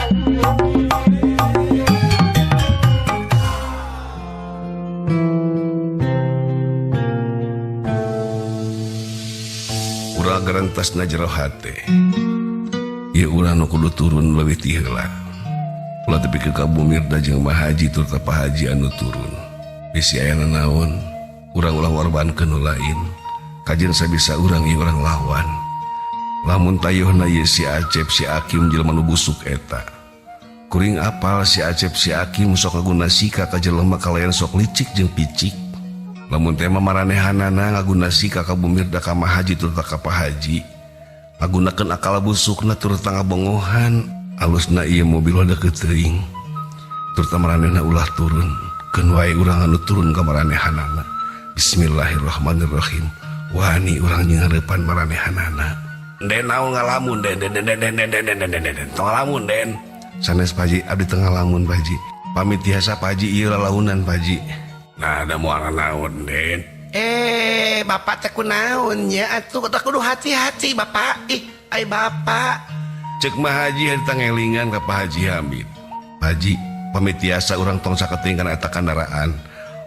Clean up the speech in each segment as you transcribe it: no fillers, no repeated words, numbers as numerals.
Urang gerentas na jero hate. Ieu urang nu kudu turun leuwih ti heula. Ulah teu pikeun ka Bu Mirda jeung Mahaji turta Pak Haji anu turun. Bisi aya nanaon, urang ulah ngorbankeun nu lain. Kajeun sabisa urang ieu urang lawan. Lamun tayuhna ieu si Acep si Akim jelema nu busuk eta. Kuring apal si Acep si Akim sok ngaguna sika ka jelema kalayan sok licik jeung picik. Lamun teh mah maranehanana ngaguna sika ka Bu Mirda ka Mahaji turta ka Pak Haji. Ngagunakeun akal busukna turta ngabongohan. Alusna ieu mobil ulah deukeut teuing. Turta maranehna ulah turun. Keun wae urang anu turun ka maranehanana. Bismillahirrahmanirrahim. Wani urang jeung hareupan maranehanana. Den naon ngalamun den den den den den den den den den den. Tong ngalamun den. Sanes Pak Haji, abdi teu ngalamun Pak Haji. Pamit tiasa Pak Haji ieu lalaunan Pak Haji. Nah, ada moal naon den. Bapak teh kunaon nya atuh teh kudu hati-hati Bapak. Ih, ai Bapak. Cek Mah Haji harita ngelingan ka Pak Haji Hamid. Pak Haji, pamit tiasa urang tong saketing kana eta kendaraan.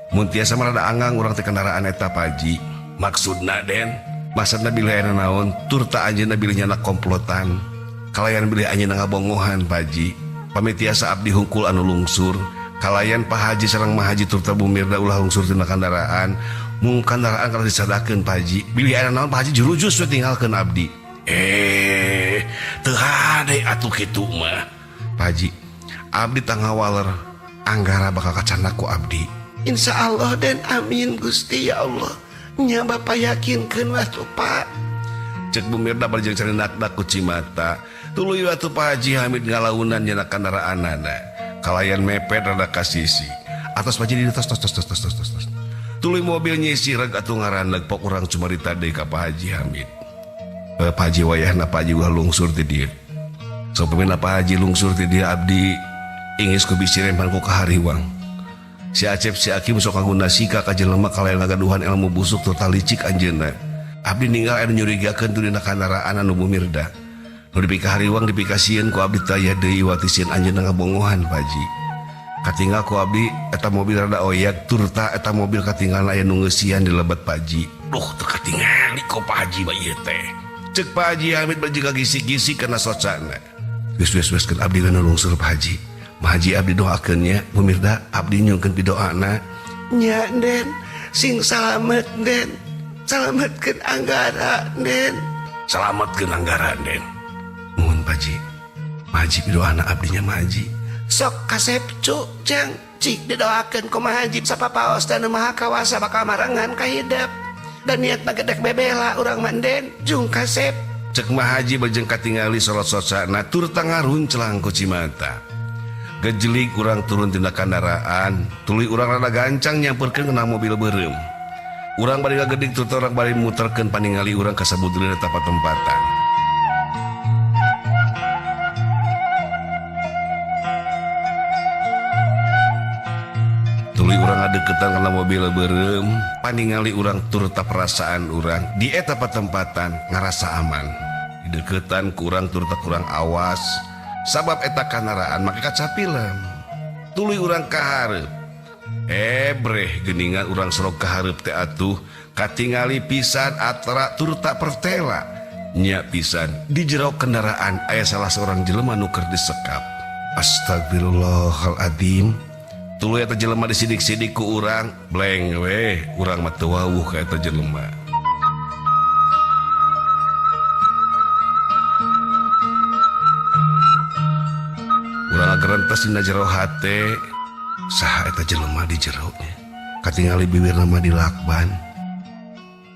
Mun tiasa mah rada anggang urang teh kendaraan eta Pak Haji. Maksudna den, maksudna bilih aya naon turta anjeunna bilih nyana komplotan. Kalayan bilih anjeunna ngabongohan Pak Haji. Pamit tiasa abdi hungkul anu lungsur. Kalayan Pak Haji sareng Mah Haji turta Bu Mirda ulah lungsur tina kendaraan. Mung kendaraan kalau disadakeun Pak Haji. Bilih aya naon Pak Haji jurujus we tinggalkeun abdi. Teu hade atuh kitu mah. Pak Haji, abdi tangawaler anggara bakal kacandak ku abdi. Insya Allah den, amin Gusti ya Allah. Nya Bapak yakinkeun atuh Pak. Cek Bu Mirda bari jeung carindak-dak ku cimata. Tuluy atuh Pak Haji Hamid ngalaunan nyana kendaraanana. Kalayan mepet rada ka sisi. Atos Pak Haji di tos tos tos tos tos tos tos. Tuluy mobil nyisi reg atuh ngaraneg pok urang cumarita deui ka Pak Haji Hamid. Pak Haji wayahna Pak Haji ulah lungsur ti dieu. Saupamina Pak Haji lungsur ti dieu abdi ingis ku bisi rempan ku kahariwang. Si Acep si Akim sok ngaguna sika ka jelema kalayan ngagaduhan ilmu busuk turta licik anjeunna. Abdi ninggal anu nyurigakeun tu dina kandaraan anu Bu Mirda. Nu dipikahariwang dipikasieun ku abdi taya deui wati sieun anjeunna ngabongohan Pak Haji. Katinggal ku abdi eta mobil rada oyag turta eta mobil katinggalna aya nu ngeusian di lebet Pak Haji. Duh teu katingali ku Pak Haji mah ieu teh. Cek Pak Haji Hamid bari jeung kagisik-gisik kana socana. Geus geus geus keun abdi nu lungsur Pak Haji. Pak Haji abdi doakeun nya Bu Mirda abdi nyungkeun pidoana. Nya den, sing salamet den. Salametkeun anggara den. Salametkeun anggara den. Nuhun Pak Haji. Pak Haji pidoana abdinya Pak Haji. Sok kasep cu jang cik didoakeun ku Maha Haji sapapaos dan Maha Kawasa bakal marengan kahidep. Dan niat magedek bebela urang mah den jung kasep. Cek Maha Haji bajeng katingali sorot socana turta ngarunclang ku cimata. Gejelig urang turun tina kendaraan, tuluy urang rada gancang nyamperkeun kana mobil beureum. Urang bari ngagedig turta urang bari muterkeun paningali urang ka sabudeureun eta patempatan. Tuluy urang ngadeukeutan kana mobil beureum, paningali urang turta perasaan urang di eta patempatan ngarasa aman. Dideuketan ku urang turta kurang awas. Sabab eta kandaraan make kaca film. Tuluy urang kahareup. Breh geuningan urang sorok kahareup teh atuh katingali pisan atra turta pertela. Nya pisan di jero kendaraan aya salah seorang jelema nu keur disekap. Astagfirullahaladzim. Tuluy eta jelema disidik-sidik ku urang, bleng weh, urang mah teu wawuh ka eta jelema. Urang ngagerentes dina jero hate, saha eta jelema di jero nya. Katingali bibirna mah dilakban.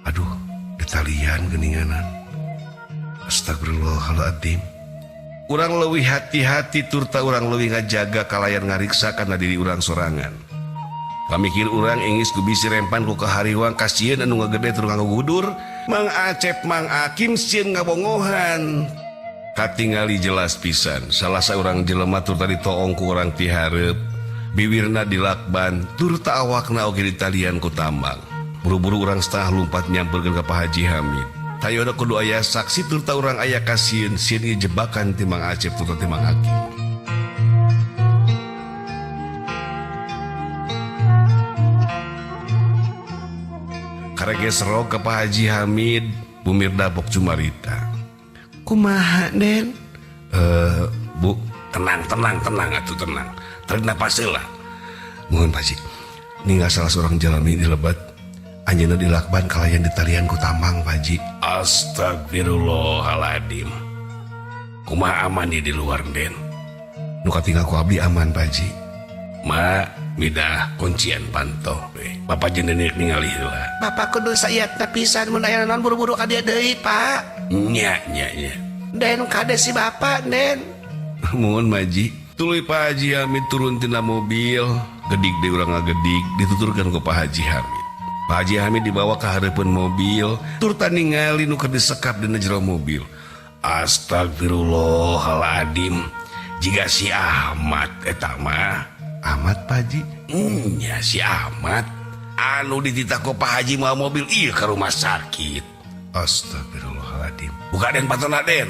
Aduh, ditalian geuninganan. Astagfirullahaladzim. Urang leuwih hati-hati turta urang leuwih ngajaga kalayan ngariksa kana diri urang sorangan. Pamikir urang ingis ku bisi rempan ku kahariwang kasieun anu ngagede tur ngagudur, Mang Acep Mang Akim sieun ngabongohan. Katingali jelas pisan salah saurang jelema tur tadi toong ku urang ti hareup, bibirna dilakban turta awakna oge ditalian ku tambang. Buru-buru urang setengah lumpat nyamperkeun ka Pak Haji Hamid. Tayona kudu aya saksi turta urang aya kasieun sieun ieu jebakan ti Mang Acep turta ti Mang Akim. Arek serok ke Pak Haji Hamid Bu Mirda pok cumarita. Kumaha Den? Bu, tenang tenang tenang atuh tenang. Tarik napas heula. Mohon Pak Haji. Ninggal salah seorang jalmi di lebat. Anjeunna dilakban kalayan ditalian ku tambang Pak Haji. Astagfirullahaladzim. Kumaha aman di luar Den? Nu katinggal ku abdi aman Pak Haji. Ma midah kuncian panto we. Bapak jeung Deni ningali heula. Bapak kudu sayatna pisan mun aya naon buru-buru ka dieu deui, Pak. Nya nya nya. Den kade si Bapak, Den. Mohon Maji. Tuluy Pak Haji Hamid turun tina mobil, gedik deui urang ngagedik dituturkeun ku Pak Haji Hamid. Pak Haji Hamid dibawa ke hareupeun mobil, turta ningali nu keur disekap dina jero mobil. Astagfirullahaladzim. Jiga si Ahmad eta mah. Ahmad Pak Haji? Nya si Ahmad. Anu dititah ku Pak Haji mawa mobil ieu ka rumah sakit. Astagfirullahaladzim. Buka Den patona Den.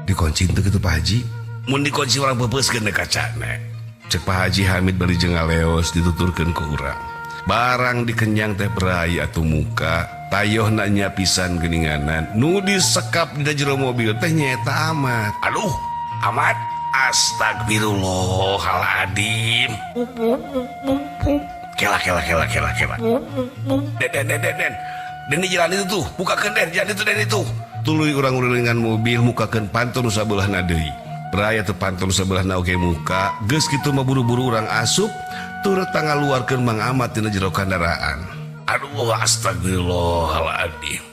Dikunci teu kitu Pak Haji? Mun dikunci urang peupeuskeun kacana. Cek Pak Haji Hamid bari jeung ngaleos dituturkeun ku urang. Barang dikenyang teh berai atuh muka, tayohna nya pisan geuninganan. Nu disekap dina jero mobil teh nyaeta Ahmad. Aduh, Ahmad. Astagfirullahaladzim. Kela kela kela kela kela. Den den den den den. Den di jalan itu tuh, bukakeun Den, jalan itu Den itu. Tuluy urang ngurilingan mobil mukakeun panto nu sabelahna deui. Raya teu panto nu sabelahna oge muka, geus kitu mah buru-buru urang asup, turut ngaluarkeun Mang Ahmad tina jero kendaraan. Aduh, astagfirullahaladzim.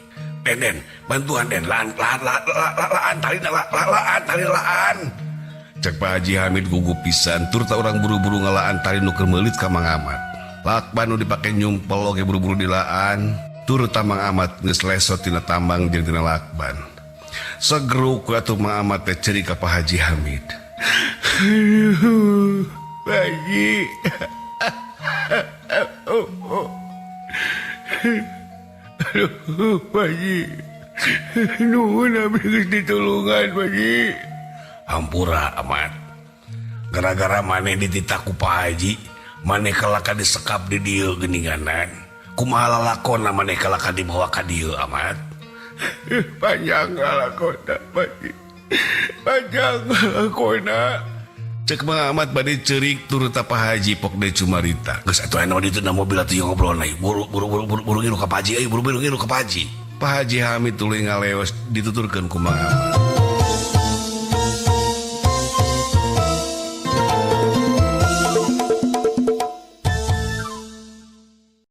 Den den, bantuan Den, laan laan laan laan tali laan tali laan. Cek Pak Haji Hamid gugup pisan, turta urang buru-buru ngalaan tali nu keur meulit ka Mang Ahmad. Lakban nu dipake nyumpel oge buru-buru dilaan, turta Mang Ahmad geus lesot tina tambang jeung tina lakban. Segeruk atuh Mang Ahmad teh ceurik ka Pak Haji Hamid. Pak Haji. Aduh, Pak Haji. Nuhun abdi geus ditulungan, Pak Haji. Hampura Ahmad. Gara-gara maneh dititah ku Pak Haji, maneh kalaka disekap di dieu geuninganan. Kumaha lalakonna maneh kalaka dibawa ka dieu Ahmad? Panjang lalakonna, Pak Haji. Panjang lalakonna. Cek Mang Ahmad bade ceurik turut Pak Haji pok deui cumarita. Geus atuh aya di dina mobil atuh ngobrol na. Buru buru buru buru buru ngilu ka Pak Haji euy, buru buru ngilu ka Pak Haji. Pak Haji Hamid tuluy ngaleos dituturkeun ku Mang Ahmad.